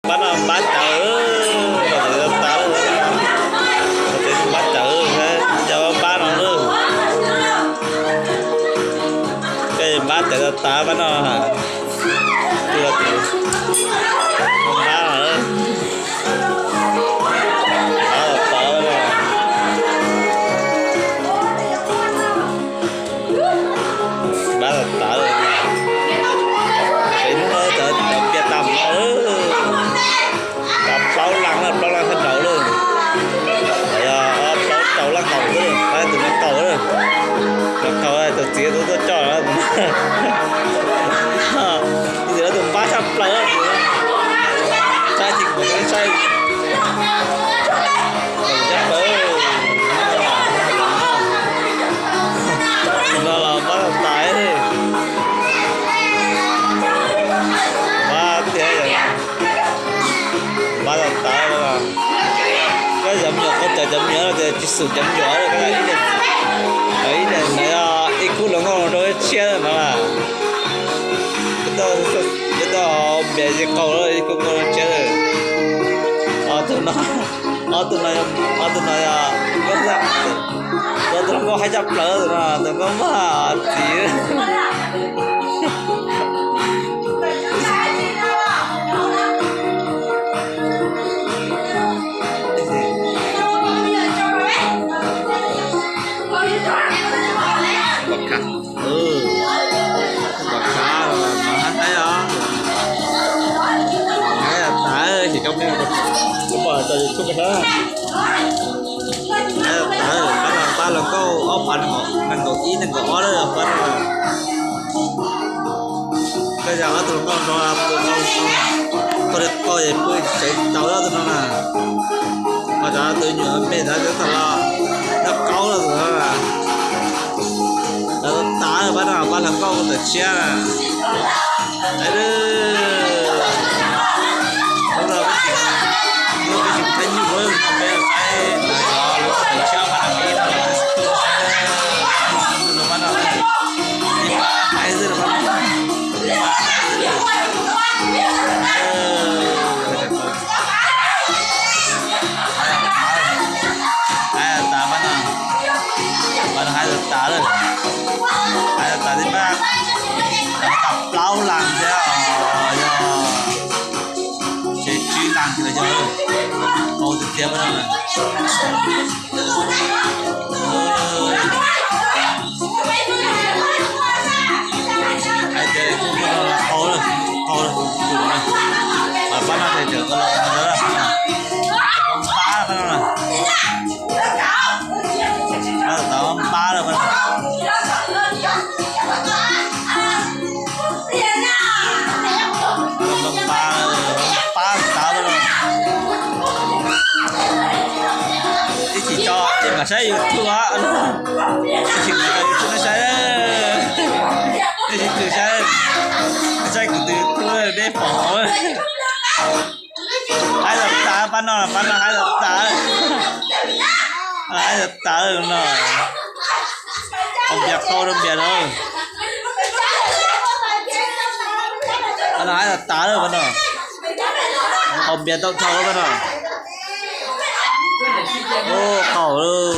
Pab no npab cawv, los txawv tas lawm, los txawv npab cawv, cov npab no lawm. Tej npab cawv tas tas pab no. Npab no, npab tas tas. Npab tas tas. Peb hnub no cov npias tas mov, plaub leeg na, plaub leeg sab nraud lawm. Yog plaub rau leej qaum xwb, tus no qaum, no qaum, tus txiv tus tuaj coj. Tus no tus npab tshaj plaws, saib tsis mus saib. No los npab tas tas, npab tiag, npab tas tas. Koj cov me nyuam, koj cov me nyuam no ces tsis xum cov me nyuam, ib daim no yog ib khub hluas nkauj rau ib tshiab no. Peb tau npias tsis qaug ib khub nkauj rau tshiab. Ob tug no, ob tug no, ob tug no yog, tus no nkauj haib tshaj plaws, tus no tus nkauj maj txiv. Tom qab los no haib os. Haib tas tas, sim cov me nyuam pom tso YouTube saib. Haib tas tas, pab no pab hluas nkauj ob phav nees nkaum ib nees nkaum ob lawm pab no. Koj yog ob tug hluas nkauj no, tus no, tus no qaug es pw tsev tau ob tug no na. Ho cov tus nyuam me ntawd tab tom los noj qaub lawm tus no na. Lawv tas tas pab no, pab hluas nkauj tawm tshiab na. Hnub no peb tsis, hnub no peb tsis saib nyuj, peb saib lawv cov hluas nkauj tawm tshiab pab no, ib no los saib, pab no, ib pab haib xwb los pab no. Haib tas pab no, pab no haib tas tas lawm. Haib tas tas tib pab, tas plaub leeg thiab os, yog tsev tsib leeg thiab yog, qaug tiag tiag pab no. Hais tias qaug, qaug, pab no ces tseem los npab pab no na. Pab no npab lawm pab no. Pab, pab tas pab no. Ib chim tso ib mam saib YouTube os. Ib chim mam tso YouTube no saib. Ib chim saib, saib kuv tus YouTube deb pom. Haib tas tas pab no, pab no haib tas tas. Haib tas tas no. Qau npias qau rau npias lawm. Pab no haib tas tas lawm pab no. Qau npias tau dhau lawm pab no. Ua qaug lawm.